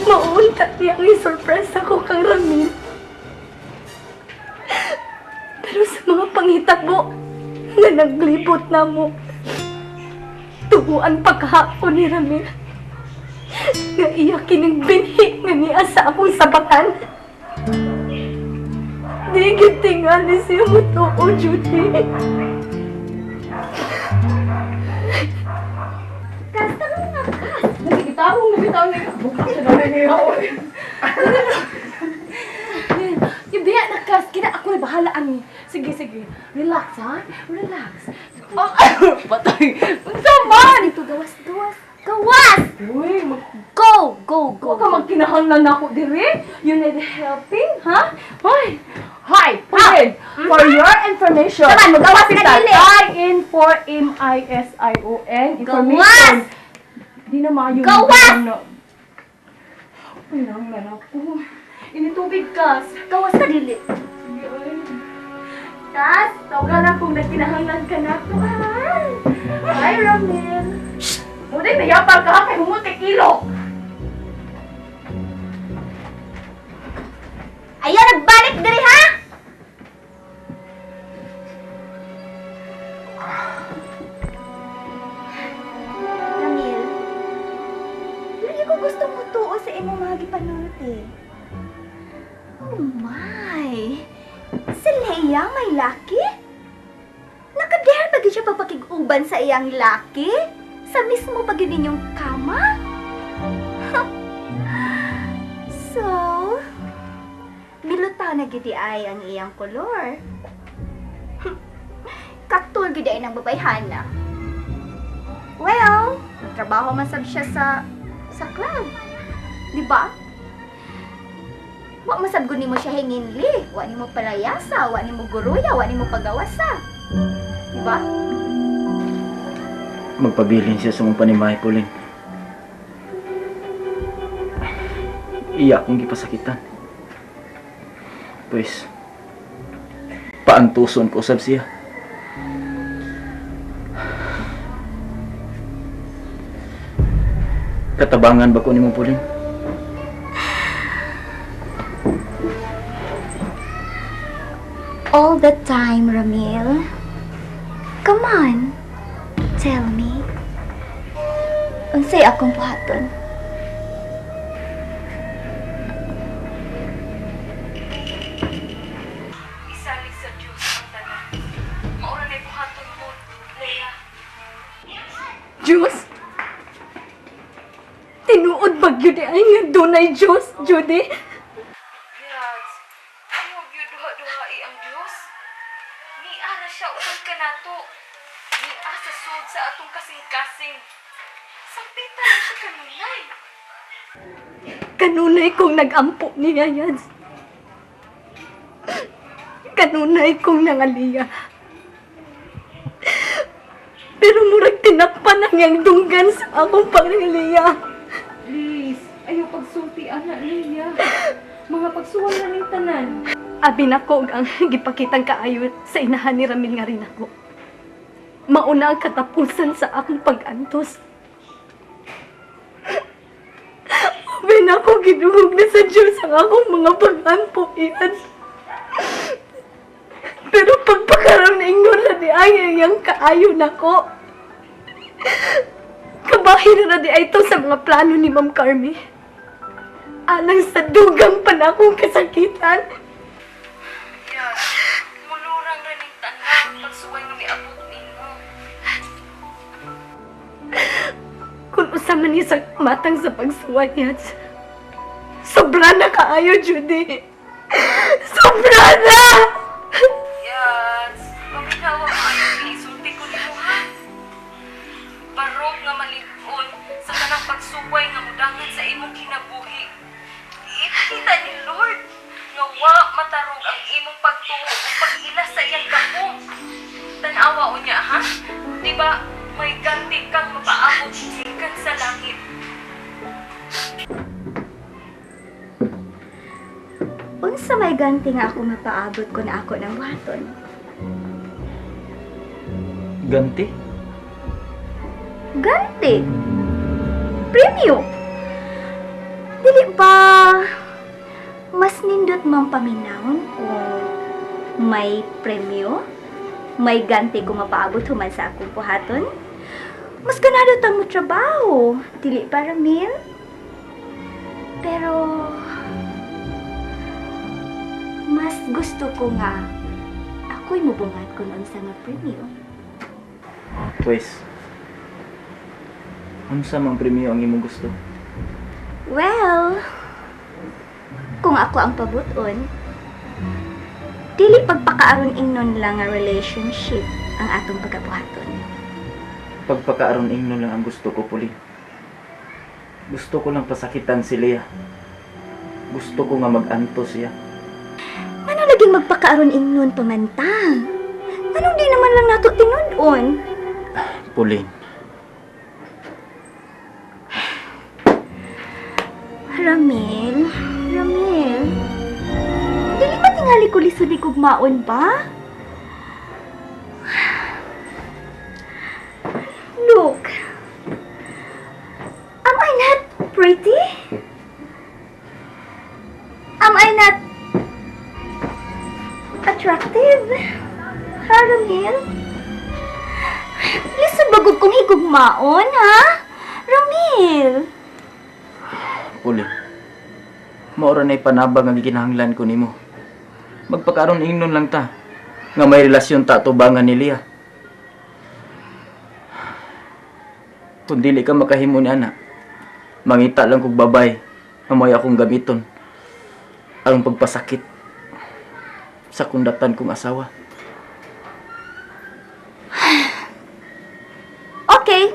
Maunta niya ang isurpresa ko kang Ramil. Pero sa mga pangitabo nga naglibot na mo, tuhuan pagkahapon ni Ramil. Nga iya kining binhi nga niya sa akong sabakan. Di gyud tingali siya motuo, Judy. Kasta ka nga, Kas. Nagigitarong, nagitarong, nagigitarong. Siya na niya. Yung biya na kas, kina ako na bahala ani. Sige, sige. Relax, ha? Relax. Oh, patay. Unsa man? Dito, gawas, gawas. Gawas! Uy, mag Go, go, go. ka magkinahanglan na ako dire. You need helping, ha? Hoy. Hi, Pauline. For your information. Saman, magawas ka Capital dili. I N 4 M I S I O N. Information. Gawas! Di na maayo. Gawas! Uy, nanglan ako. Initubig kas. Gawas ka dili. Sige, oy. Kas, Tawagan na kung nagkinahanglan ka na ako, ha? Hi, Ramil. Muna, nayapal ka, ha? Kay humot kay kilo. Ayaw nagbalik diri ha? Ramil, lagi ko gusto mo tuo sa imong mga gipanulti. Oh my! Si Leia may laki? Nakadare pa gyud siya pagpakig-uban sa iyang laki? Sa mismo pa gyud ninyong kama? So, milutaw na gyud ay ang iyang kolor. Katul gyud ay ng babayhana. Well, nagtrabaho man sab siya sa club. Di ba? Wa man sab gud nimo siya hinginli, wa nimo palayasa, wa nimo guruya, wa nimo pagawasa. Di ba? Magpabilin siya sa mong panimahe, Pauline. Iya akong gipasakitan. Pues, paantuson ko usab siya. Katabangan ba ko nimo, Pauline? All the time, Ramil. Come on. Tell me. Unsay akong buhaton? Isalig sa Diyos ang tanan. Maura na buhaton mo, Leia. Diyos? Tinuod ba gyud ay nga dunay Diyos, Judy? Yads, ayaw gyud duha-duhai ang Diyos. Niara na siya uban ka nato. Nia sa sud sa atong kasing-kasing. Sampitan na siya kanunay. Kanunay kong nag-ampo niya, Yads. Kanunay kong nangaliya. Pero murag tinakpan ang iyang dunggan sa akong pangaliya. Please, ayaw pagsulti, ana niya. Mga pagsuway na ning tanan. Abi nako ang gipakitang kaayo sa inahan ni Ramil nga rin ako. Mauna ang katapusan sa akong pag-antos. Abi nako giduhog na sa Diyos ang akong mga pag-ampo iyan. Pero pagpakaroon na ingnon na di ay ang kaayo nako. Kabahin na di ay ito sa mga plano ni Ma'am Carmi. Alang sa dugang pa na akong kasakitan. Yes, mulurang ra ning tanan pagsuway nga miabot nimo. Kung usa man ni sa matang sa pagsuway niya. Sobra na kaayo, Judy. Sobra na! Yes, paminawa maayo isulti ko nimo ha. Barog nga malig-on sa tanang pagsuway nga mudangan sa imong kinabuhi. Ipakita ni Lord nga wa matarog ang imong pagtuo ug pag-ila sa iyang gahom. Tan-awa unya ha? Di ba may ganti kang mapaabot gikan sa langit? Unsa may ganti nga ako mapaabot ko na ako ng buhaton? Ganti? Ganti? Premyo? ba mas nindot mang paminawon kung may premyo, may ganti kung mapaabot human sa akong buhaton? Mas ganado ta mo trabaho, dili ba, Ramil? Pero mas gusto ko nga ako'y mubungat kung unsa nga premyo. Pwes, unsa mang premyo ang imong gusto? Well, kung ako ang pabuton, dili pagpakaaron ingnon lang nga relationship ang atong pagabuhaton. Pagpakaaron ingno lang ang gusto ko, Puli. Gusto ko lang pasakitan si Leah. Gusto ko nga mag-anto siya. Ano laging magpakaaron ingnon pamanta? Anong di naman lang nato tinud-on? Pauline, Ramil, Ramil, dili ba tingali ko lisod ni kugmaon ba? Look, am I not pretty? Am I not attractive? Ha, Ramil? Lisod ba gud kong higugmaon, ha? Ramil! Pauline. Maura na'y panabang ang gikinahanglan ko nimo. Magpakaroon ingnon lang ta. Nga may relasyon ta tubangan ni Leah. Kung dili ka makahimo ni ana, mangita lang kog babay nga may akong gamiton aron pagpasakit sa kundatan kong asawa. Okay.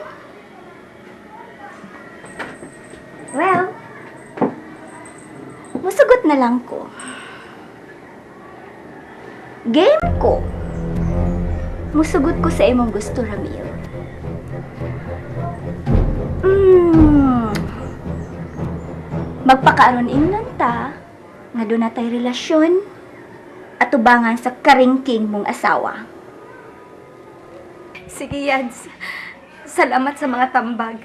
Well, musugot na lang ko. Game ko. Musugot ko sa imong gusto, Ramil. Magpakaaron ingnon ta, nga doon natay relasyon, at tubangan sa karingking mong asawa. Sige, Yads. Salamat sa mga tambag.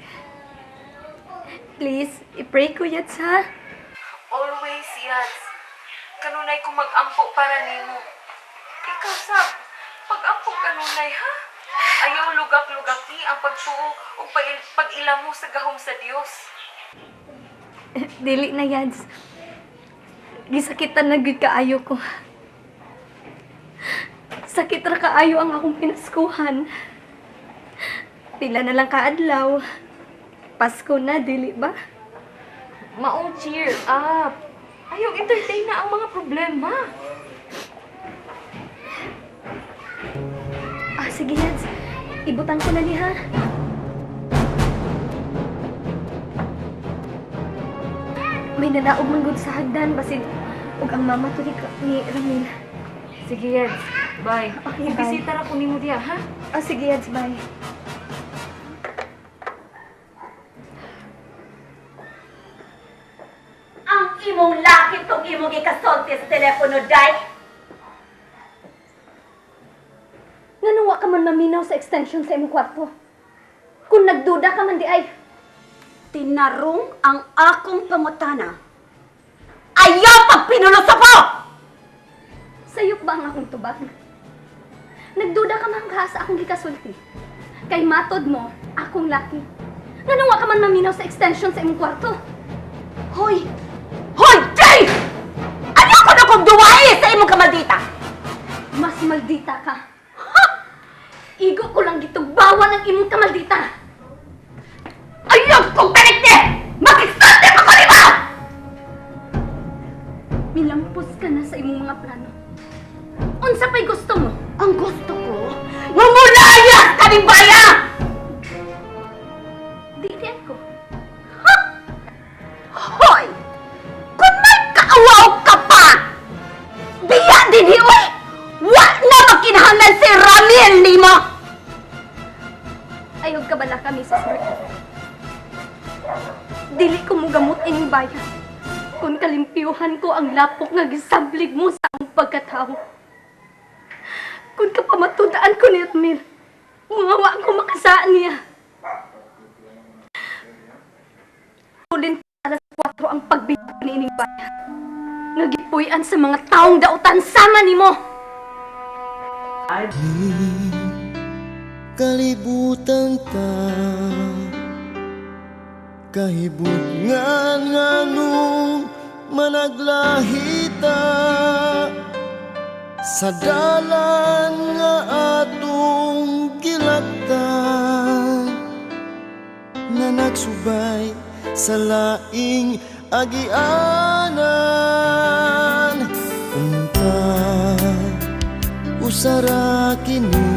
Please, i-pray ko, Yads, ha? Always, Yads. Kanunay ko mag-ampo para nimo. Ikaw, Sab, pag-ampo kanunay, ha? Ayaw lugak-lugaki ang pagtuo o pag-ila mo sa gahom sa Dios. Dili na, Yads. Gisakitan na gyud kaayo ko. Sakit ra kaayo ang akong pinaskuhan. Pila na lang kaadlaw. Pasko na, dili ba? Maong cheer up. Ayaw entertain na ang mga problema. Ah, sige, Yads. Ibutan ko na ni ha. May nanaog man gud sa hagdan basin ug ang mama to ni Ramil. Sige, Yads. Bye. Okay, bye. Bisita ra ko nimo diha, ha? Ah, sige, Yads, bye. Ang imong laki tong imong ikasulti sa telepono, day. Nganong wa ka man maminaw sa extension sa imong kwarto? Kung nagduda ka man di ay, Tinarong ang akong pangutana. Ayaw pag pinulosopo! Sayop ba ang akong tubag? Nagduda ka man ka sa akong gikasulti. Kay matod mo, akong laki. Nganong wa ka man maminaw sa extension sa imong kwarto? Hoy! Hoy, Jay! Ano ko na kong duwae sa imong kamaldita? Mas maldita ka. Ha! Igo ko lang gitugbawan ang imong kamaldita. Ayaw kong talikte! Makiksulti pa ko nimo! Milampos ka na sa imong mga plano. Unsa pa'y gusto mo? Ang gusto ko, ngumulayas ka ning baya! Dili ko. Hoy! Kung may kaawaw ka pa! Biya din uy! Wa na makinahanglan si Ramil nimo! Ayaw ka bala ka, Mrs. Burke. Dili ko mugamot ining bayan. Kung kalimpyuhan ko ang lapok nga gisablig mo sa akong pagkatao. Kung kapamatudaan ko ni Atmir, mga wa ko makasaan niya. Tulin 4:00 ang pagbiyag. Nga gipuy-an sa mga taong dautan sama nimo. Kalibutan ta, kahibutngan nganong managlahita sa dalan nga atong gilaktan, nga nagsubay sa laing agianan. Unta usara kini.